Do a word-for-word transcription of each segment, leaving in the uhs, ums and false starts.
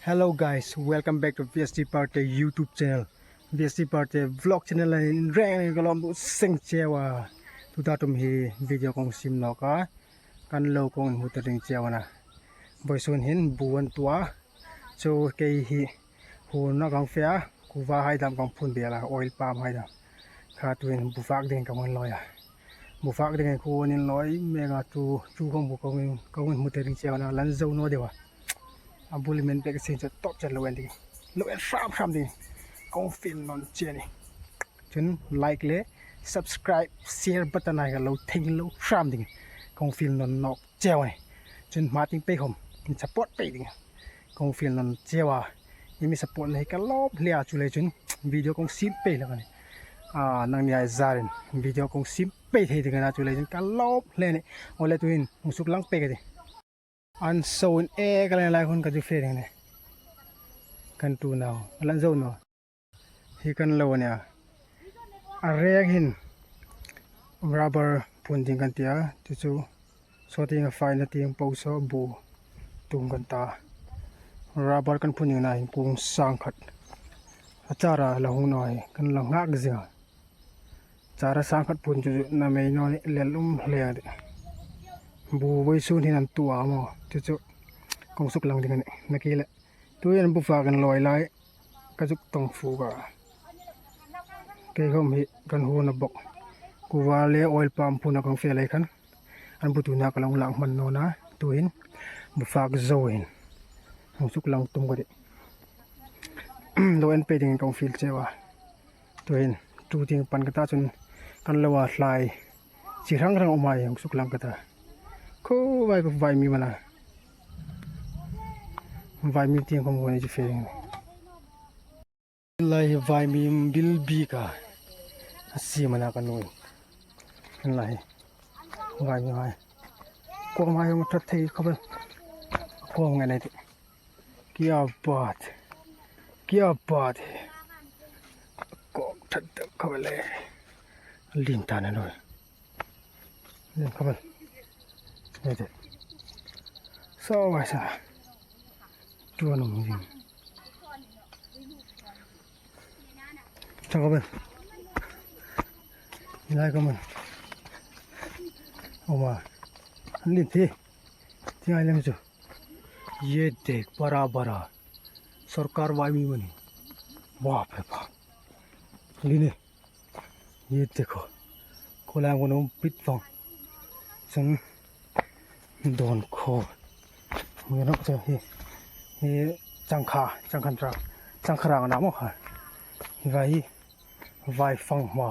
Hello guys, welcome back to V S T Parte YouTube channel. V S T Parte vlog channel a inreng ka lawm seng cheu a. Tuta ṭum hi video kan siem nawk a. Kan lo kan hmu ta ding cheu a nih. Vawisun hin bu an tuo a. Chu kei hi huona kan fe a. Kuva hai dam kan phun bel a, oil palm hai dam. Kha tuhin bu fak ding kan lawi a. Bu fak dingin kuva an lawi mek a, chu, chu kan bu kan, kan hmu ta ding cheu a nih, lan zo naw deu a. A bul men pek sin chu tawp chen lo en ding. Lo en hram hram ding. Kan fiel nawn che a nih. Chun like le subscribe, share button hai ka lo theng lo hram ding. Kan fiel nawn nawk cheu a nih. Chun hma tieng pei khom in support pei ding. Kan fiel nawn cheu a. I mi support na hi ka lawm hle a, chuleiin chun video kan siem pei hlak a nih. A, nangni hai zarin video kan siem pei thei ding a nih, chuleiin chun ka lawm hle a nih. Awle tuhin hung suklang pei ka tih. An so in e ka leng lai hun ka ju fe ding a nih. Kan tu naw, lan zo naw. Hi kan lo a nih a. A reng hin rubber phun ding kan ti a, chu chu saw tieng a fai na tieng po saw bu tum kan ta. Rubber kan phun ding a nih, kung sang khat. A chara la hung naw hi kan la nghak zing a. Chara sang khat phun chu chu na mei naw ni lel um hle a tih. Bu vawisun hin an tuo a maw, chu chu kan suklang ding a nih, na ki le. Tuhin bu fak kan lawi lai, ka zuk tong fuk a. Kei khom hi kan huona bawk. Kuva le oil palm phuna kan fe lai khan. An bu tuona ka lo lak hman naw a, tuhin bu fak zo hin hung suklang tum ka tih. Lo en pei dingin kan fiel cheu a. Tuhin tu tieng pan ka ta chun kan lo a hlai chi hrang hrang um hai hung suklang ka ta. Khuo vai, khuo vai mi mana. Vai mi tieng khom kan chi fe ding. Lai hi vai mi bil bik a. A siem a nih ka nuoi. Lai hi vai mi hai. Kuo mai hung ṭhat thei khawp el. Kuo ngai nei tih. Kya baat. Kya baat hai. Kuo ṭhat thei khawp el. Lien ta naw. Lien khawp el. Nei tih. Saw vai sa. Tuan um ding. Chang ka ben. Lai ka man. Oma. An lien thei. Ti ngai lem chu. Ye dekh, bara bara. Sarkar vai mi mani. Baap re baap. Lien e. Ye dekho. Ko lang ko nung pit vang. Chun don ko. Nge nok cha hi. Hi changkha, changkhan ra. Changkha rang a na maw kha. Hi vai, vai fang hma.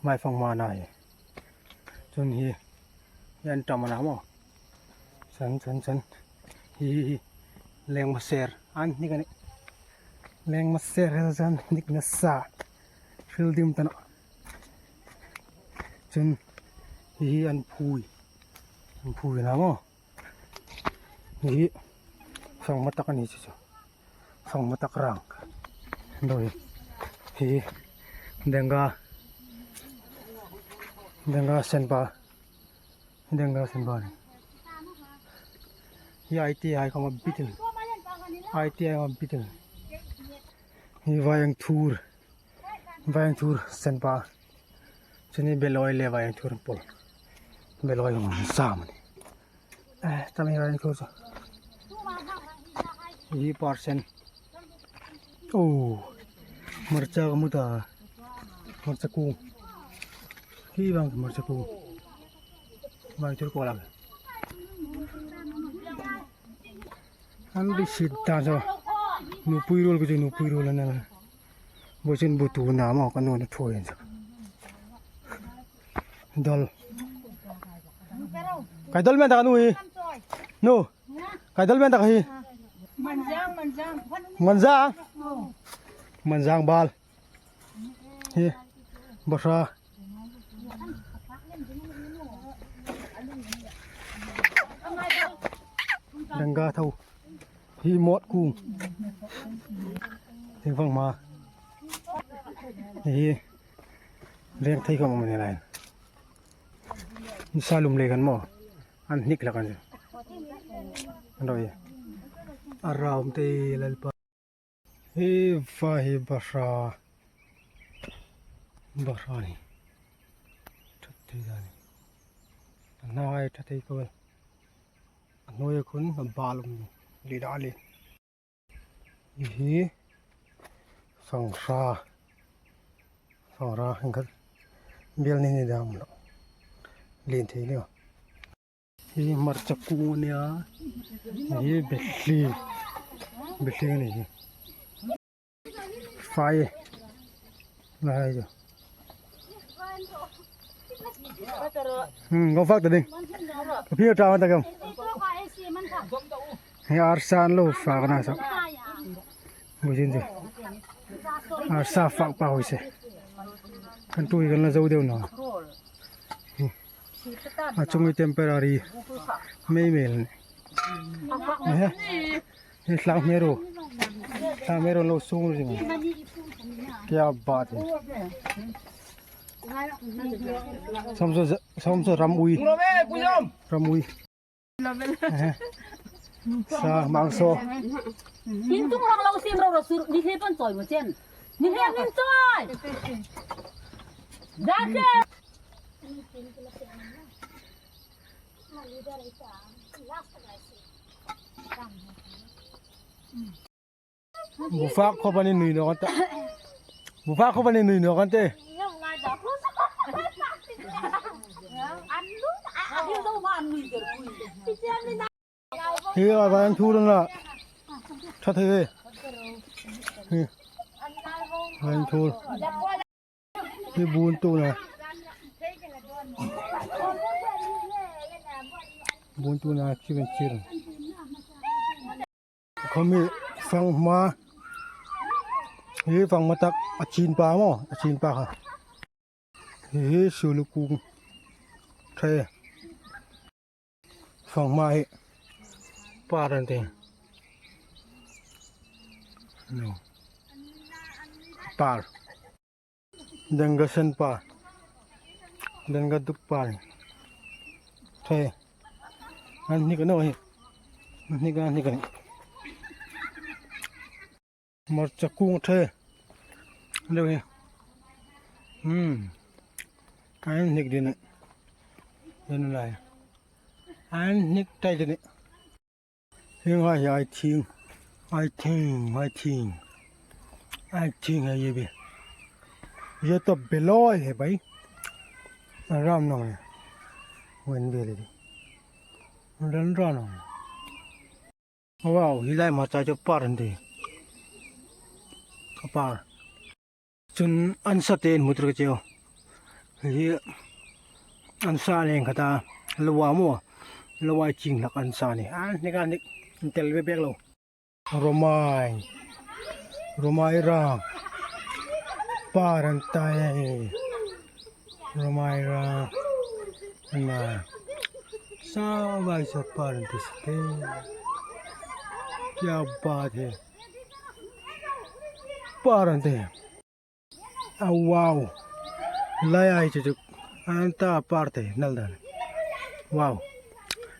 Vai fang hma a na hi. Chun hi. Yan tam a na maw. Chan, chan, chan. Hi, hi, hi. Leng maser. An hnik a nih. Leng maser hel chan hnik nasa. Hril dim ta naw. Chun hi, hi an phui. An phui a na maw. Hi, hi. Fang matak a ni chu chu. Fang matak rang. Doi. Hi, hi. Denga. Denga senpa. Denga senpa ni. Hi I T I khom a bitin. I T I khom a bitin. Hi vaiang thur. Vaiang thur senpa. Chuni beloi le vaiang thur pol. Beloi hung sam ni. Eh, tami vaiang thur chu. Hi percent. Oh, marcha ka hmu ta. Marcha kung. Hi vang marcha kung. Vang thur ko la. An bi sit ta zo. Nupui ruol ka chu nupui ruol a na. Bo chun bu tuona maw ka nuoi a thuoi an sak. Dol. Kai dol men ta ka nuoi. Nu. Kai dol men ta ka hi. Manjang, manjang. Manjang. Manjang bal. Hi. Bahra. Danga tho. Hi mot kung. Thing fang hma. Hi. Reng thei khom a ni lai. Ni sa lum le kan maw. An hnik la kan. An roi. A ram te Lalpa. Hi va hi bahra. Bahra ni. Ṭha thei dan ni. A hnai ṭha thei ko. A hnuoia khun a bal um ni. Li da li. Hi hi fanghra. Fanghra hang khat. Biel ni ni dam lo. Lien thei ni. Hi hmarcha kung a nia. Hi behli. Behli a ni hi. Fai. Lai jo. Hmm, go fak ta ding. Ka phi ta man ta kam. Hi arsa an lo fak na sa. Bujin jo. Arsa fak pa hoi se. Kan tui kan la zo deu no. A chung hi temporary mei mei ni. Ehe. Hi tlang hme ro. Tlang hme ro lo sung ring. Kya baat hai. Samso, samso ram ui. Ram ui. Ehe. Sa mangso. Hin tung rak lo sim ro ro sur. Ni he pan choi mo chen. Ni he min choi. Jacket. Bu fak khop a ni nui naw kan ta. Bu fak khop a ni nui naw kan te. Hi a vai an thur an la. Ṭha thei ve. Hi. Vai an thur. Hi bun tu na. Bun tu na chiven chir. Khami fanghma. Hi fanghma tak a chin pa mo, a chin pa kha. Hi hi sulu kung. Thei. Fanghma hi. Par an te. No. Par. Dengka sen pa. Dengka duk pa. Thei. An hnik naw hi. An hnik, an hnik. Hmarcha kung thei. Lo hi. Hmm. An hnik ding. Ding lai. An hnik thei ding. Hieng hai hi ai thing. Ai thing, ai thing. Ai thing hai hi bi. Ye to beloi he bai. Ram nong. Wen beli. Ran ran nong. Wow, hi lai hmarcha chu par an ti. A par. Chun an sa te in hmu tur ka cheu. Hi an sa leng khata lo wa mo. Lo wa ching hlak an sa ni. An hnik an hnik. An tel ve bek lo. Romai. Romai ra. Par an ta e. Romai ra. Na. Sa vai sa par an ti sa te. Kya baat hai. Par an te. A wow. Lai ai chu chu. An ta par te nal dan. Wow.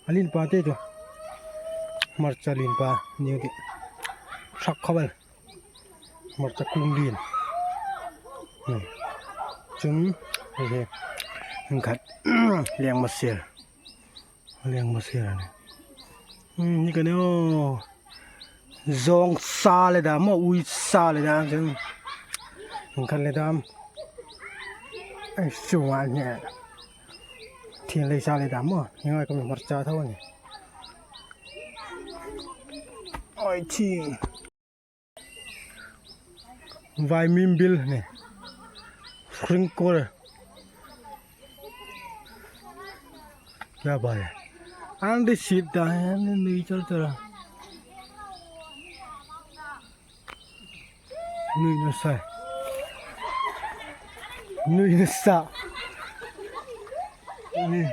A lien pa te chu. Hmarcha lien pa ni ti. Sak kha bal. Hmarcha kung lien. Hmm. Chun. He he. Hung khat. Leng ma sel. Leng ma sel a ni. Hmm, ni ka ni o. Zawng sa le dam, ui sa le dam chun. Hung khat le dam. Ai, su ma ni. Thing lei sa le dam mo. Ni ngai ka mi hmarcha tho ni. Oi, thing. Vai mim bil ne. Sprinkle. Kya baat hai. An di sit da, an di nui chal chal. Nui na sa. Nui na sa. Nui.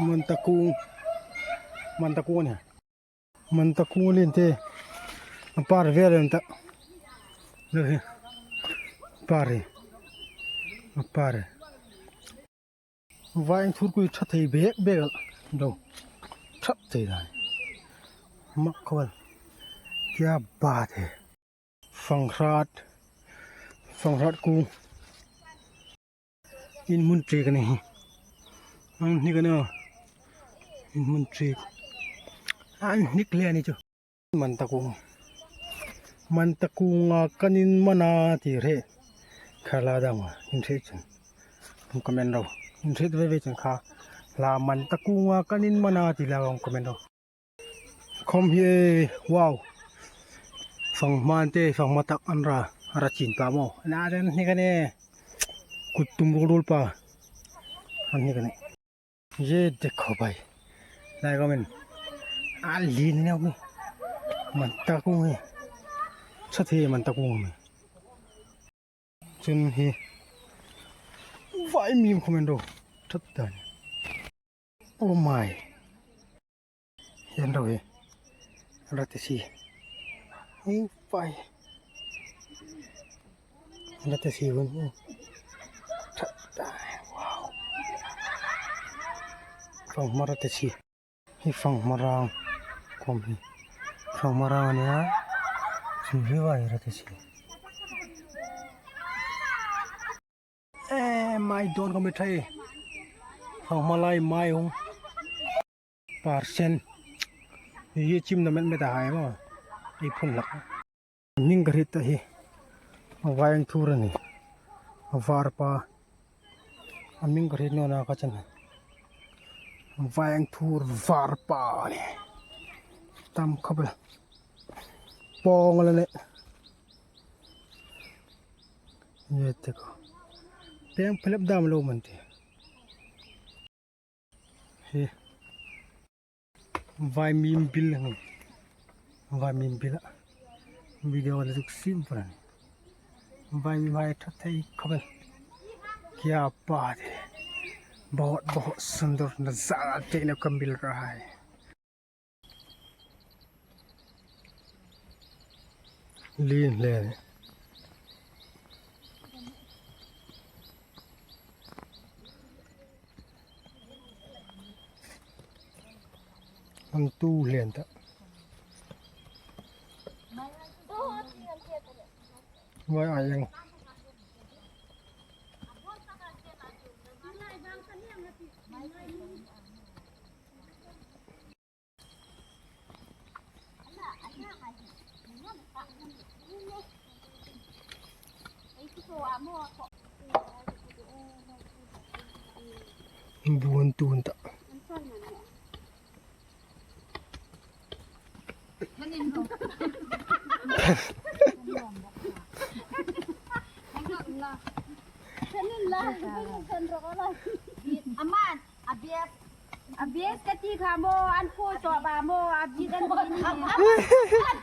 Mantakung. Mantakung ne. Mantakung lien te. A par vel an ta. Lo hi. Par hi. A par hi. Vai an thur kui ṭha thei bek bek. Ro. Thap te dan. Mak khawel. Kya baat hai. Fanghrat. Fanghrat kung. Inhmun ṭik a ni hi. An hnik a ni. Inhmun ṭik. An hnik le a ni chu. Mantakung. Mantakunga kan inman a ti hre. Kha la dam a, in hre chun. Comment ro. In hre ve ve chun kha. La Mantakunga kan inman a ti la comment ro. Khawm hi, wow. Fanghma te, fanghma tak an ra, a ra chin ta maw. Na den hnik a ni. Kut tum rul rul pa. An hnik a ni. Ye dekho bhai. Lai comment. A lien ni naw mi. Mantakung hi. Chha the mantakung mi. Chun hi. Vai mim comment ro. That dan. Oh my. Hian ro hi. Rate si. Hi vai. Rate si hun. That dan. Wow. Fanghma rate si. Hi fanghma rang khawm hi. Fanghma rang a nia. Chu hi vai rate si. Eh, mai dawn khawm i thei. Fanghma lai mai hung. Percent. Hi chimna met met a hai maw. I phun hlak. Hming ka hriet ta hi. A vai ang thur a ni. A var pa. A hming ka hriet naw na ka chan. A vai ang thur var pa a ni. Tam khawp el. Pawng a la nih. Ye te ko. Peng phelep dam lo man ti. Hi. Vai mim bil hang. Vai mim bil a. Video la zuk sim pran. Vai mim hai that thei khawp el. Kya baat hai. बहुत, बहुत सुंदर नजारा देखने को मिल रहा है। Lien hle. An tu hlen ta. Vai ai ang. Buon tun ta. Aman, abes, abes ka ti kha maw, an ko chawp a maw, abes an ti ni. An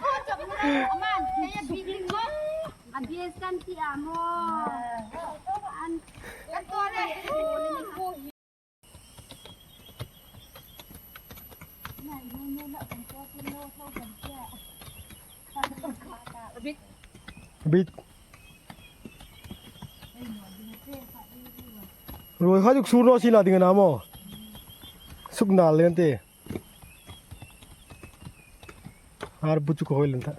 ko chawp ni. Aman, kaya biding maw. Abes kan ti a maw. An, kan to le. Bit. Ruoi kha zuk sur naw si la ding a na maw. Suk nal le an ti. Ar bu chu ka hoi lem ta.